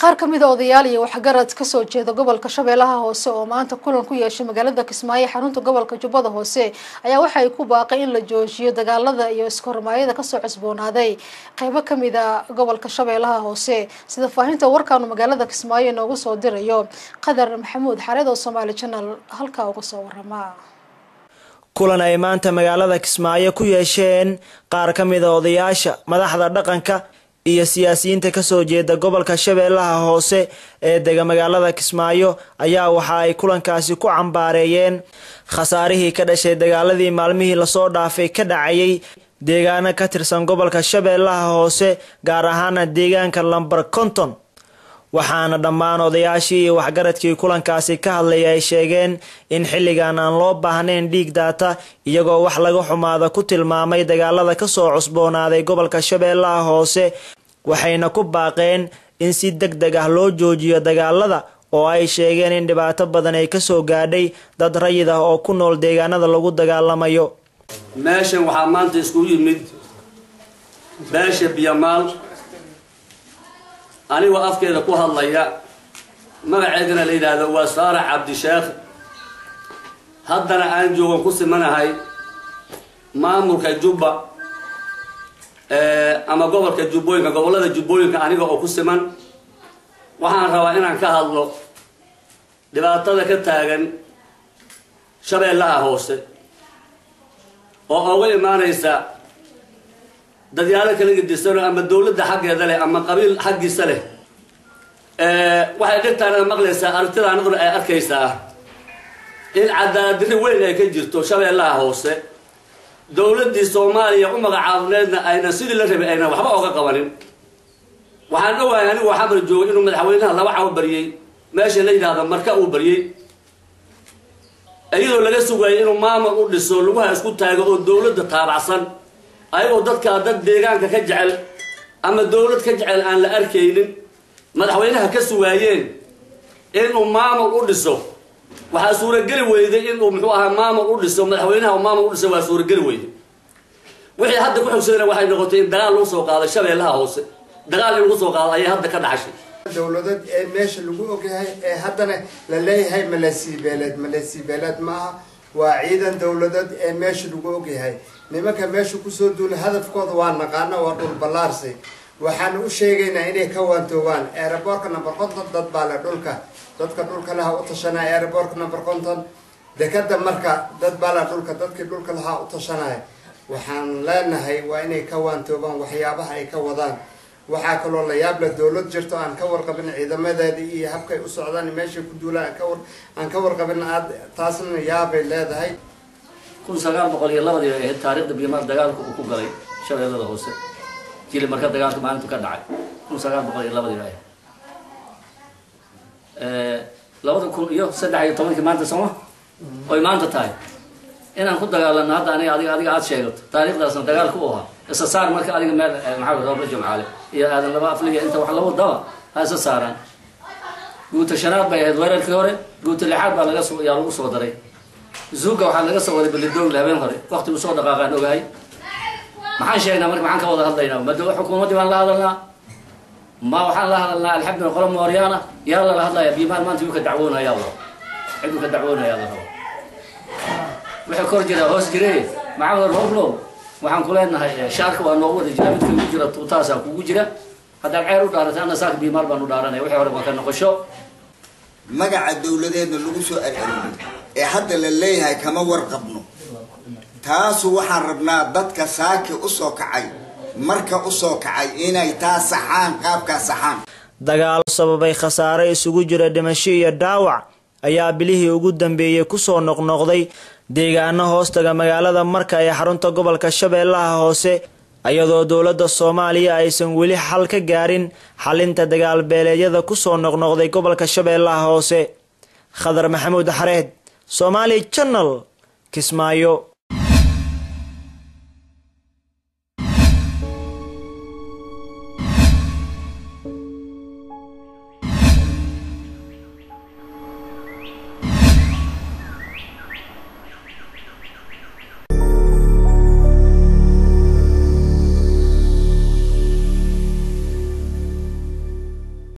Qaar ka mid a odayaal iyo waxgarad kasoo jeeda gobolka Shabeellaha Hoose oo maanta kulan ku yeeshay magaalada Kismaayo, xarunta gobolka Jubbada Hoose, ayaa waxa ay ku baaqay in la joojiyo dagaalada iyo iskahormaayada kasoo cusboonaaday qeybo kamid a gobolka Shabeellaha Hoose. Sida faahinta warkaanu magaalada Kismaayo inoogu soo dirayo Qadar Maxamuud Xareed oo Soomaali Channel halkaa uga soo warama. Kulan ay maanta magaalada Kismaayo ku yeesheen qaar ka mid a odayaasha, madaxda dhaqanka iyo siyaasiyiinta kasoo jeeda gobolka Shabeellaha Hoose ee dega magaalada Kismaayo ayaa waxa ay kulankaasi ku cambaareeyeen khasaarihii ka dhashay dagaaladii maalmihii lasoo dhaafay ka dhacayay deegaano ka tirsan gobolka Shabeellaha Hoose, gaar ahaana deegaanka lambar 50. Waxaana dhammaan odayaashii iyo waxgaradkii kulankaasi ka hadlay ay sheegeen in xilligan aan loo baahnayn dhiig daata, iyagoo wax laga xumaada ku tilmaamay dagaalada kasoo cusboonaaday gobolka Shabeellaha Hoose, waxayna ku baaqeen in si deg deg ah loo joojiyo dagaalada oo ay sheegeen in dhibaato badan ay kasoo gaadhay dad rayid ah oo ku nool deegaanada lagu dagaalamayo. Meeshan waxaa maanta iskugu yimid beesha Biyamaal, anigoo afkeeda ku hadlaya, magaceedana la yidhaahdo waa Saarax Cabdisheekh, haddana aan joogan ku simanahay maamulka Jubba ama gobolka Jubbooyinka, gobollada Jubbooyinka aniga oo ku siman. Waxaan rabaa inaan ka hadlo dhibaatada ka taagan Shabeellaha Hoose oo uga imaanaysa dadyaalo kala gedisano, ama dawladda xaggeeda leh ama qabiil xaggiisa leh. Waxay dhegtaanada maqlaysaa, aragtida anaduna ay arkaysaa in cadaaladdarri weyn ay ka jirto Shabeellaha Hoose, dowladdii Soomaaliya u magacaabneedna ayna sidii la rabay ayna waxba oga qabanin. Waxaan ogahay anigu xamar joogay inuu madaxweynaha 2 cawo baryey meesha la yidhaahdo Marka uu baryey, iyadoo laga sugayay inuu maamul u dhiso lugaha isku taago oo dowladda taabacsan, ayagoo dadkaa dad deegaanka ka jecel ama dowlad ka jecel aan la arkaynin, madaxweynaha ka sugaayeen inuu maamul u dhiso. Waxaa suurageli weyday inuu muxuu ahaa maamul u dhiso, madaxweynaha maamul u dhiso waa suurageli weyday. Wixii hadda ku xogsadana waxay noqotay in dagaal lagu soo qaado Shabeellaha Hoose, dagaal in lagu soo qaado ayay hadda ka dhacashay. Dowladeed ee meesha lagu ogyahay ee haddana la leeyahay malasiibeeleed, malasiibeeleed maaha, waa ciidan dowladeed ee meesha lagu ogyahay. Nimanka meesha kusoo duula hadafkooda waa naqaana, waa dhul ballaarsi. Waxaanu u sheegaynaa inay ka waantoobaan aeroboorka number 50. Dad baa le dhulka, dadka dhulka laha u tashanaya aeroboorka number 50, dekada marka dad baa le dhulka, dadkii dhulka lahaa u tashanaya. Waxaan leenahay waa inay ka waantoobaan waxyaabaha ay ka wadaan. Waxaa kaloo la yaab leh dowlad jirto aan ka warqabin ciidamadeeda iyo habkay u socdaan, meeshay ku duulaan aan ka warqabin, aad taasna yaabay leedahay. 1902dii bay ahayd taariikhda Biyamaal dagaalka uu ku galay Shabeellada Hoose, jili marka dagaalka maalintu ka dhacay 1902dii bay ahayd. 2013kii maanta sooma oy maanta tahay inaan ku dagaalano hadda aniga adiga aada sheegato taariikhdaasna dagaalka u ahaa isa saar. Marka adiga meel maxaa Roobla Jumcaale iyo Aadan laba afliga inta wax laba daba ha isa saaraan. Guuta shanaad bay ahayd weerarkii hore, guuta lixaad baa laga soo yaa lagu soo daray. Zuuga waxaa laga soo waday Belidogle habeen hore, waqti uu soo dhaqaaqaan ogahay. Maxaan sheegnaa marka? Maxaan ka wada hadlaynaa? Ma xukuumaddii baan la hadalnaa? Ma waxaan la hadalnaa alxamdulillah qolo mooryaana yaa lala hadlaya? Biimaan maanta yuu ka dacwoonayaa la ciduu ka dacwoonayaa la rabo. Wuxuu kor jiraa hoos jire. Maxamed Rooblow, waxaan ku leenahay shaarka waa noogu wada jira, midka ugu jira tuutaasaa kugu jira. Haddaad ceer u dhaaratay, anna saaka Biimaal baan u dhaaranaya. Wixii hore waa ka noqosho. Magaca dowladeedna lagu soo arariyay ee hadda la leeyahay kama warqabno taasu. Waxaan rabnaa dadka saaki usoo kacay, marka usoo kacay, inay taa saxaan, qaabkaa saxaan. Dagaal sababay khasaare isugu jira dhimasho iyo dhaawac ayaa bilihii ugu dambeeyey kusoo noqnoqday deegaano hoostaga magaalada Marka ee xarunta gobolka Shabeellaha Hoose, iyadoo dowladda Soomaaliya aysan weli xal ka gaarin xalinta dagaal beeleedyada kusoo noqnoqday gobolka Shabeellaha Hoose. Khadar Maxamuud Xareed, Somali Channel, Kismaayo.